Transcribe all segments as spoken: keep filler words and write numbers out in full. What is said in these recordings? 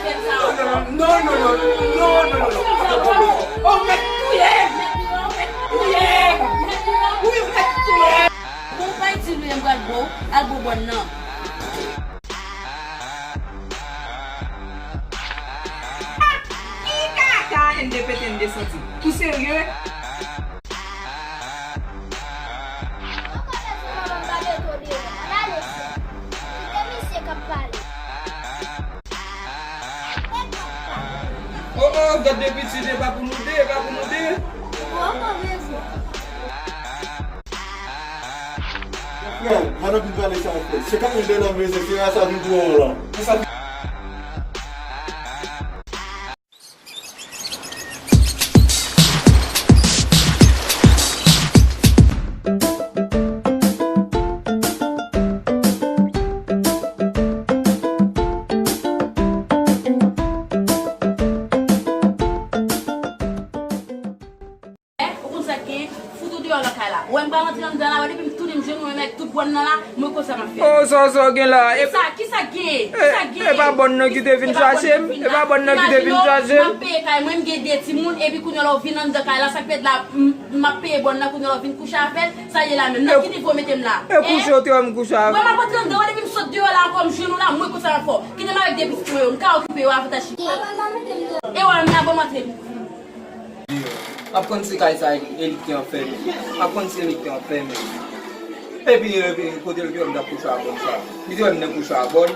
Non, non, non, non, non, non, non, non. Oh, ou mèt touye m! Ou mèt touye m! Wi, ou mèt touye m! Bon, pa itil wi, m pral bo, al bo bòn nan. Ki kaka N D P T N D santi? Ou serye? Poko bezwen manman m pa mete w deyò. Ann ale sèl. Kite misye k ap pale. Oh, oh, gad de pitit, e pa pou nou de, e pa pou nou de. Poko bezwen. Frè, pa nan vin pale sa, frè. Senkant mil dola m bezwen, se la sa vin pou ou la. Pou sa. Ou konn sa k gen? Fout ou deyò lakay la. Ou wè m pa rantre anndan la, wè depi m tounen m jwenn ou menm avèk tout bòn nan la, mwen konn sa m ap fè. Oh, sa, sa w gen la? Kisa, kisa k gen? Kisa k gen? E pa bòn nan ki te vin chache m? E pa bòn nan ki te vin chache m? M ap peye kay mwen, m gen de timoun, epi kounye a la w vin anndan kay la, sa k fèt la, m, m ap peye bòn nan, kounye a la w vin kouche avè l, sa ye la menm? Nan ki nivo w mete m la? E kouche w te wè m kouche avè l? Wè m ap rantre anndan, wè depi m sot deyò la ankò, m jwenn ou la, mwen konn sa m ap fè w. Kite m avèk de pitit mwen yo, m ka okipe yo avantaj. E wè m la, ban m antre. M ap konn se kay sa e li, e li ki anfèmen. M ap konn se li ki anfèmen. Epi, epi kote l te wè m t ap kouche a bòn sa? Li te wè m nan kouche a bòn.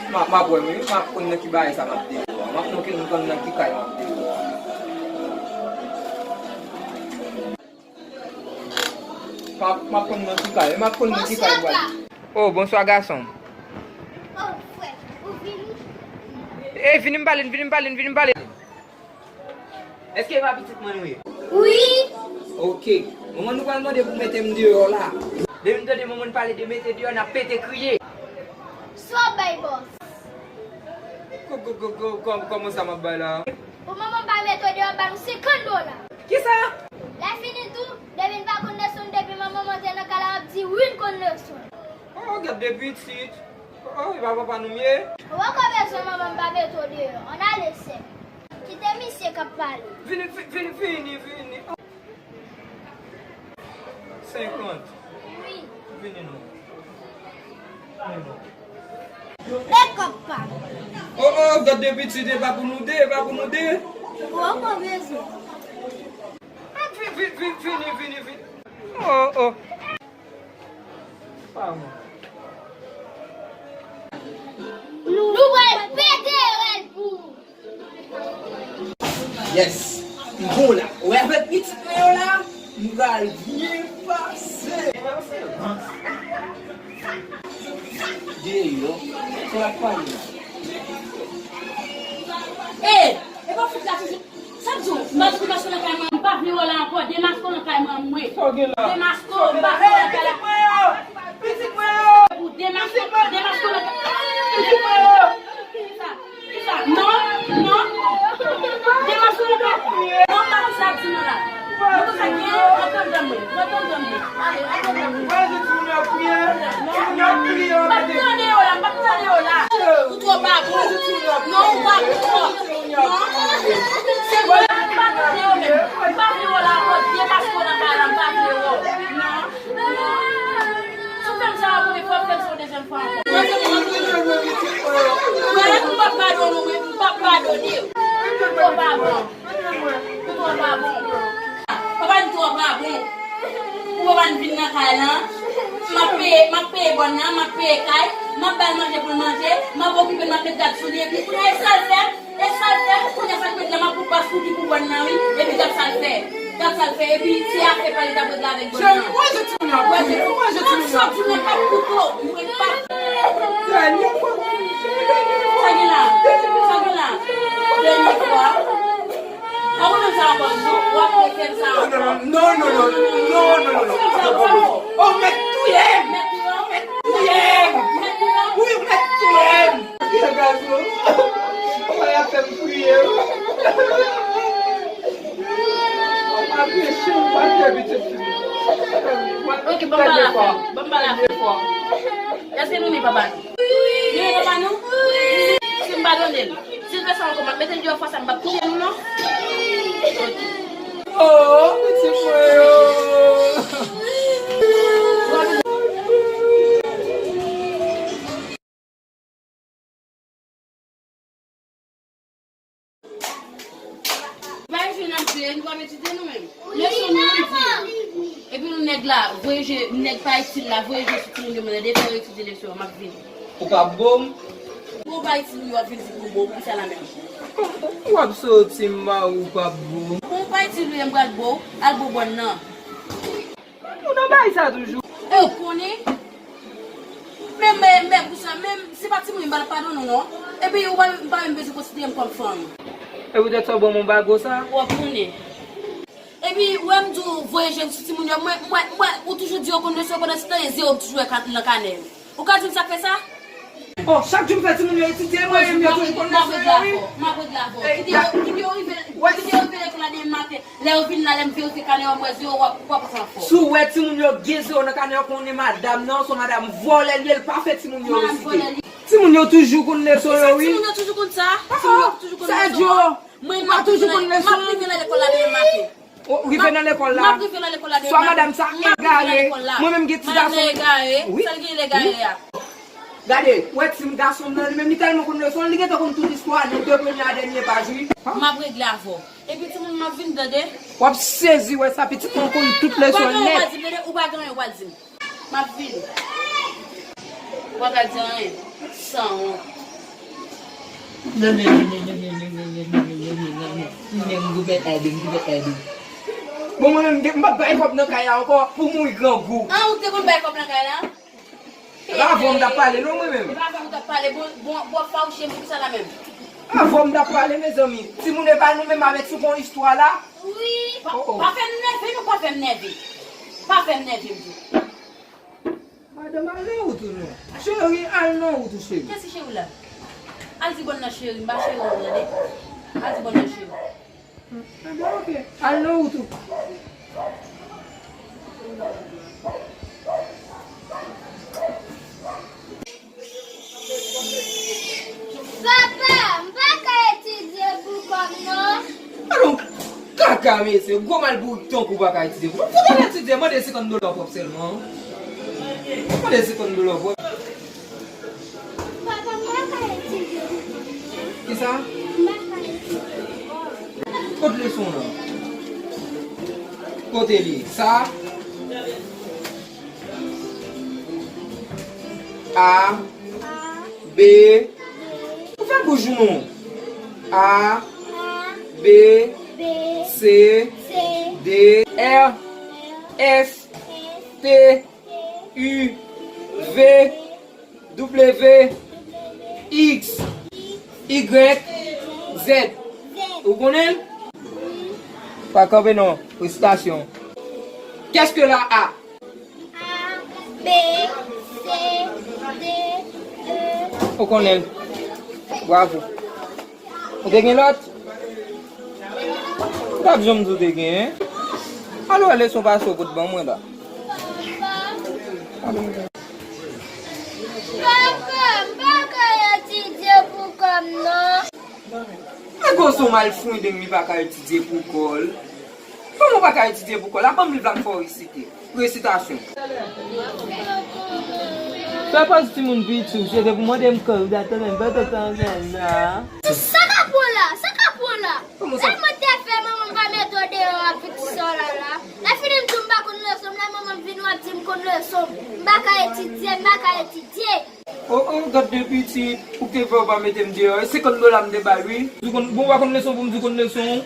M ap, m ap wè m wi, m ap konn nan ki bagay sa m ap dekò a. M ap konn nan ki kay m ap dekò a. M ap, m ap konn nan ki kay, m ap konn nan ki kay m pral. Oh, bonswa gason. Oh, frè, ou vini? Eh, vini m pale n, vini m pale n, vini m pale n. Èske e pa pitit mwen nou ye? Wi. Ok. Manman nou pral mande pou mete m deyò la. Depi m tande manman n pale de mete deyò, n ap pete kriye. Sa w bay bòs? Ko-, ko-, ko-, ko-, kò-, kòman sa m ap bay la? Pou manman m pa mete w deyò, ba m senkant dola. Kisa? Lè fini tou, depi n pa konn leson, depi manman m antre nan kay la, m ap di wi n konn leson. Oh, gad de pitit. Oh, e pa papa nou m ye? Ou poko bezwen manman m pa mete w deyò. Ann ale sèl. Kite misye k ap pale. Vini, vi-, vini, vini, vini. Senkant. Wi. Vini non. Vini non. Mekòp pa m. Oh, oh, gad de pitit, e pa pou nou de, e pa pou nou de. Ou poko bezwen. Ah, vi-, vi-, vi-, vini, vini, vini. Oh, oh. Pa mwen. Nou pral pete rèl pou ou. Yes. M bon la. Ou wè avèk pitit mwen yo la, m pral byen pase. Deyò. Sa w ap pale la? Ey, e pa fout la toujou. Sa m di w, m pa di w demaske w nan kay mwen, m pa vle wè w la ankò, demaske w nan kay mwen, mwen. Sa w gen la? Demaske w, m pa vle wè w nan kay la. Pitit mwen yo! Pitit mwen yo! Pou demaske w, demaske w nan kay mwen. Pitit mwen yo! Kisa? Kisa? Non, non. Demaske w nan kay. Non, m pa konn sa ap di non la. Mwen konn sa gen, antann dan mwen. Mwen antann dan mwen. Ale, antann dan mwen. Mwen di timoun yo kriye. Timoun yo kriye. M pa tande yo la, m pa tande yo la. Ou twò pa bon. Non, ou pa bon. Non. Se vre, m pa tande yo menm. M pa vle wè w la ankò, demaske w nan kay la, m pa vle wè w. Non, non. Si w fè m sa yon premye fwa, fè m sa yon dezyèm fwa ankò. Mwen, m p ap padone w, mwen, m p ap padone w. Ou twò pa bon. Ou twò pa bon. Papa n twò pa bon. Ou papa n vin nan kay lan. M ap peye, m ap peye bòn nan, m ap peye kay, m ap ba l manje pou l manje, m ap okipe l, m ap met gad sou li, epi kounye a e sa l fè, e sa l fè, kounye a sa k met la, m ap pran pas pou ki pou bòn nan, wi, epi gad sa l fè, gad sa l fè, epi se afè pa li t ap regle avèk bòn nan. Cheri, manje timoun nan, manje timoun nan. Mwen p ap koute w, mwen p ap. Sa gen la, sa gen la, dènye fwa. Pa konn sa ankò, non, w ap refè m sa ankò. Non, non, non, non, non, non, non, non, non, non, non. Oh, ou mèt touye m! Ou mèt touye m! Wi, ou mèt touye m! Kisa gason? Papa y ap fè m kriye, wi. Papa peche, ou pa fè pitit fi. Ok, ban m pale avè w. Ban m pale avè w. Èske nou renmen papa nou? Nou renmen papa nou? Si m pa Si l fè sa ankò, m ap mete l deyò, fwa sa m p ap kite nou non. Oh, pitit mwen yo. Bay jwe n ap jwe, nou p ap etidye nou menm. Leson nou an di. Epi nou nèg la, voye je, nèg pa itil la, voye je sou timoun yo, mande fè yo etidye leson an, m ap vini. Ou p ap bo m? Bon, ou pa itil, ou ap vin di pou bo, pou sa la menm. Ou ap soti m mari, ou p ap bo m? Bon, ou pa itil, ou m pral bo, al bo bòn nan. Ou nan bay sa toujou. E ou konnen? Men, men, men, pou sa, men, se pa timoun, m pa t ap padone w non. Epi, ou pa, m pa menm bezwen konsidere m kòm fanmi. E poutèt sa, w ban m yon bago sa? W ap konnen. Epi, ou wè m di w, voye je w sou timoun yo, mwen, mwen, mwen, ou toujou di yo konn leson, pandan se tan, e zewo m toujou wè ka-, nan kanè yo. Ou ka di m sa k fè sa? Oh, chak jou m fè timoun yo etidye, mwen menm yo toujou konn leson yo, wi. M ap regle avè w. Kite yo, kite yo rive, kite yo rive lekòl la demen maten. Lè yo vin la, lè m verifye kanè yo, m wè zewo, w ap, w ap pran fò. Si w wè timoun yo gen zewo nan kanè yo, konnen madanm nan, se yon madanm vòlè li ye, l pa fè timoun yo resite. Timoun yo toujou konn leson yo, wi. Timoun yo toujou konn sa. Timoun yo toujou konn leson. Mwen, m ap rive nan, m ap rive nan lekòl la demen maten. Ou rive nan lekòl la. M ap rive nan lekòl la demen maten. Swa madanm sa egare. Mwen menm gen ti gason. Madanm nan egare. Wi. Sa l gen l egare a? Gade, ou wè ti gason m nan, li menm, li tèlman konn leson l, li gentan konn tout istwa a, de premye a dènye paj, wi. M ap regle avè w. Epi timoun, m ap vin, tande. W ap sezi wè sa, pitit mwen konn tout leson l nèt. Ou pa gen anyen w pral di m, tande, ou pa gen anyen w pral di m. M ap vini. Ou pa ka di anyen. Sanwont. Bon, mwen menm, m p ap bay kòb nan kay la ankò pou mouri grangou. An, ou te konn bay kòb nan kay la? E pa avè w m t ap pale, non, mwen menm. E pa avè w m t ap pale, bon, bon, bon, w ap fawouche m pou sa la menm. Avè w m t ap pale, mezanmi. Timoun, e pa nou menm avèk sou kon istwa la. Wi. Pa, pa fè m nève, non, pa fè m nève. Pa fè m nève, m di w. Madanm, al nan wout ou non. Cheri, al nan wout ou, cheri. Kiyès ki cheri w la? Al di bòn nan cheri, m pa cheri w, tande. Al di bòn nan cheri. Enben, oke. Al nan wout ou. Papa, m pa ka etidye pou kòb non. Alon, kaka mesye, gwo malbourik tankou w pa ka etidye pou kòb. Fouti al etidye, mande senkant dola w pwòp sèlman. Mande senkant dola w pwòp. Papa, m pa ka etidye pou kòb non. Kisa? M pa ka etidye pou kòb. Kot leson w lan? Kote li? Sa? A, B. Ou fè bouch ou non. A, B, C, D, R, S, T, U, V, W, X, Y, Z. Ou konnen l? Pa kanpe non. Resitasyon. Qu'est-ce que la A? A, B, C, D, E. Ou konnen l. Bravo. Ou te gen lòt? Ou t ap janm di w te gen, en? Al wè leson pase w pot ban mwen la. Papa, m pa ka etidye pou kò m non. Nèg ou se yon malfrendeng, li pa ka etidye pou kò l. Kòman w pa ka etidye pou kò l? A ban m liv la, m fè w resite. Resitasyon. Fè pòz timoun piti, ou se te pou mande m kò, ou ta tande m, fè tout tan la. Sa k ap pran la? Sa k ap pran la? Kòman sa? Lè mwen te fè manman m pa mete w deyò avèk ti sè w la la. Lè fini m di w m pa konn leson m, lè manman m vini w ap di m konn leson m. M pa ka etidye, m pa ka etidye. Oh, oh, gad de pitit, ou te vle w pa mete m deyò. E senkant dola m te bay, wi. Di w konn, bon, w pa konn leson pou m di w konn leson.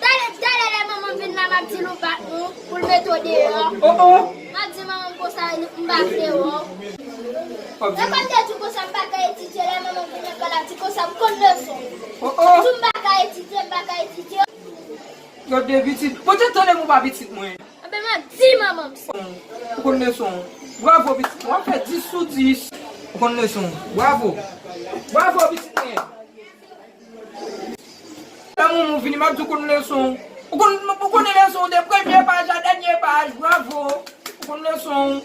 Talè, talè lè manman m vin la, m ap di l ou bat nou, pou l mete w deyò. Oh, oh. M ap di manman m konsa, m pa vle wè w. W ap di. Lè m te di w konsa, m pa ka etidye, lè manman m vin lakay la, di konsa, m konn leson. Oh, oh. Di w m pa ka etidye, m pa ka etidye. Gad de pitit. Bon, tande m ou pa pitit mwen. Enben, m ap di manman m sa. Ou konn leson w. Bravo, pitit mwen. W ap fè dis sou dis. Ou konn leson w. Bravo. Bravo, pitit mwen. Lè manman w vini, m ap di w konn leson w. Ou konn, ou konnen leson w de premye paj a dènye paj. Bravo. Ou konn leson w.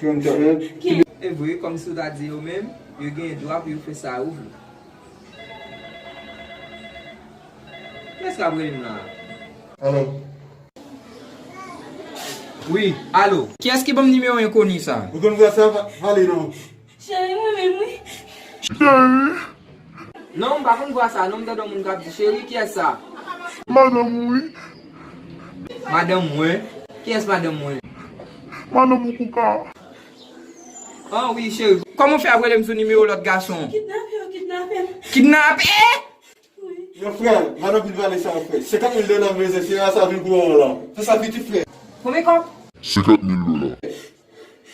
Trannkat mil. E vre, kòmsi w ta di yo menm, yo gen dwa pou yo fè sa yo vle. Kiyès k ap rele m la? Alo. Wi, alo. Kiyès ki ban m nimewo enkoni sa? Ou konn vwa sa, pa pale non. Cheri, mwen menm, wi. Cheri. Non, m pa konn vwa sa, non, m tande yon moun k ap di, cheri, kiyès sa? Madanm ou, wi. Madanm mwen? Kiyès madanm mwen? Madanm ou kouka. An, wi, cheri. Kòman w fè ap rele m sou nimewo lòt gason? Kidnape, yo kidnape m. Kidnape? Wi. Yo, frè, madanm vin pale sa, frè. Senkant mil dola m bezwen, se a sa vin pran w la. Fè sa piti, frè. Konbyen kòb? Senkant mil dola.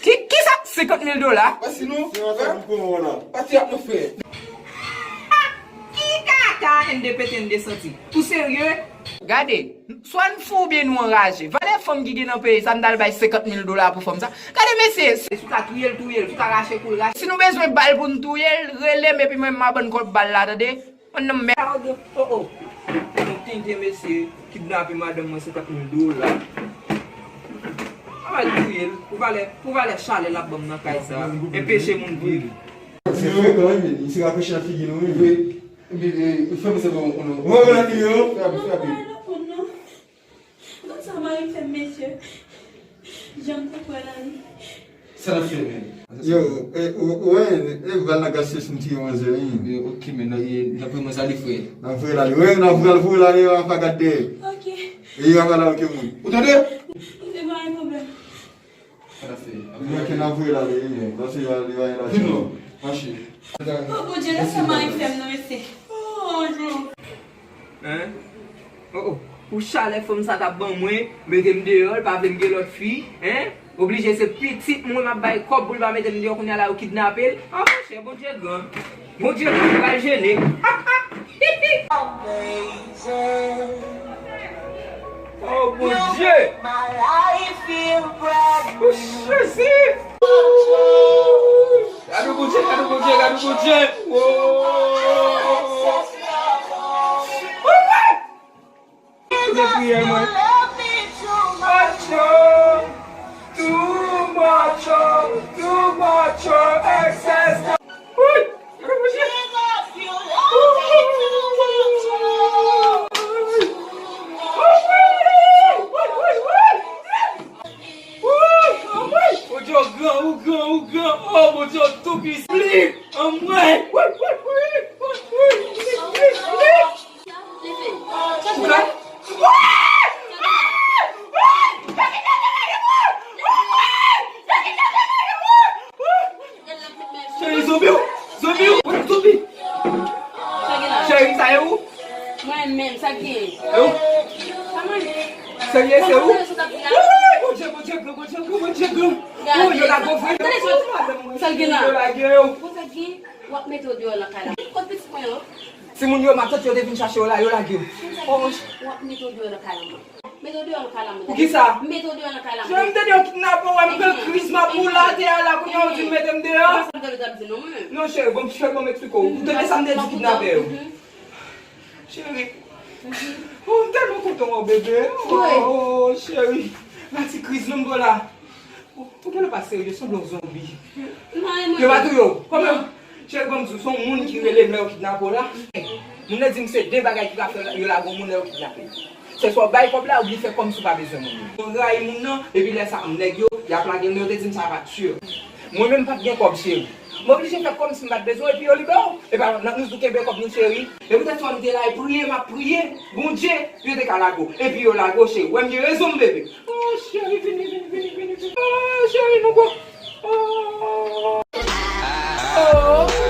Ki, ki sa? Senkant mil dola? Pati non, frè. Pati ak mwen, frè. Ki kaka, N de pete, N de santi. Ou serye? Gade, swa n fou oubyen nou anraje. Valè fanm ki gen nan peyi sa, m t al bay senkant mil dola pou fanm sa. Gade mesye, si w ka touye l, touye l. Si w ka rache kou l, rache. Si nou bezwen bal pou n touye l, rele m epi mwen m a ban n kòb bal la, tande? Mwen nan mè. Sa w gen, o, o. Yon tenten mesye kidnape madanm mwen senkant mil dola. Ann al touye l. Pou valè, pou valè chalè l ap ban m nan kay sa. Enpeche moun viv. Se frekan, wi, men misye raproche nan figi nou, wi. Wi, wi, wi, fè misye bon, bon, bon. Wi, wi, wi, wi. Fè rapid, fè rapid. Gad sa mari m fè m, mesye. Jan m te kwè nan li. Sa n ap fè, men? Yo, e, ou, ou wè, e, bal nan gaspiye sou m tiye manzè, wi. Yo, ok, men, nan, e, nan pran mwen sa li frè. Nan voye l ale, wi, nan voye l, voye l ale, an pa gade. Ok. E, an pa la, ok, moun. Ou tande? Ok, pa gen pwoblèm. Sa n ap fè? Manke nan voye l ale, wi, men. Paske y a, y a, y a. Vin non. Mache. Oh, Bondye, lèse mari m fè m nan, mesye. Oh, Bondye. Hein? Oh, oh. Pou chalè fanm sa t ap ban mwen, mete m deyò, l pa vle m gen lòt fi, hein? Oblije se pitit mwen m ap bay kòb pou l pa mete m deyò, kounye a la yo kidnape l. Ah, monchè, Bondye gran. Bondye gran, li pral jene. Oh, Bondye! Oh, Jezi! Gade Bondye, gade Bondye, gade Bondye! Woy! Koute priyè mwen. Too much, oh, too much, oh, too much, oh, excess. Woy! Gade Bondye! Bondye w gran, ou gran, ou gran. Oh, Bondye w tou pwisan. Anmwey. Ou ka? Cheri, zonbi w! Zonbi w! Zonbi! Sa gen la? Cheri, sa e ou? Mwen menm, sa gen? E ou? Sa mwen? Serye, se ou? Sa w t ap di la? Woy, Bondye, Bondye gran, Bondye gran, Bondye gran. Gade. Oh, yo lage w vre. Tande sa. Sa gen la? Yo lage w. Bon, sa gen? W ap mete w deyò nan kay la. Kot pitit mwen yo? Timoun yo, matant yo te vin chache yo la, yo lage yo. Oh, w ap mete w deyò nan kay la, mwen. Mete w deyò nan kay la, mwen. Poukisa? Mete w deyò nan kay la, mwen. Jan m tande yo kidnape w, m pran kriz, m ap boule atè a la, kounye a ou di m mete m deyò? Sa m tande w t ap di non, mwen. Non, cheri, bon, cheri, bon, m eksplike w. Ou tande sa m te di kidnapè yo? Cheri. Oh, m tèlman kontan wè w, bebe. Oh, cheri. Mati kriz, non, m la. Ou, ou genlè pa serye, sanble yon zonbi. Yo pa touye w. Kòman? Cheri, ban m di w, se yon moun ki rele m lè yo kidnape w la. Moun nan di m se de bagay ki ka fè yo lage yon moun lè yo kidnape l. Se swa w bay kòb la, oubyen fè kòmsi w pa bezwen moun nan. Ou rayi moun nan, epi lè sa a, nèg yo, Y ap lage m, yo te di m sa pa t si. Mwen menm pa t gen kòb, cheri. M oblije fè kòmsi m pa t bezwen, epi yo libere w. E pa nan nou tou kenbe kòb nou, cheri. E poutèt sa m te la, e priye, m ap priye Bondye, yo te ka lage w. Epi yo lage w, cheri. Ou wè m gen rezon, m bebe. Oh, cheri, vini, vini, vini, vini, vini. Oh, cheri, nou bon. Oh. Oh.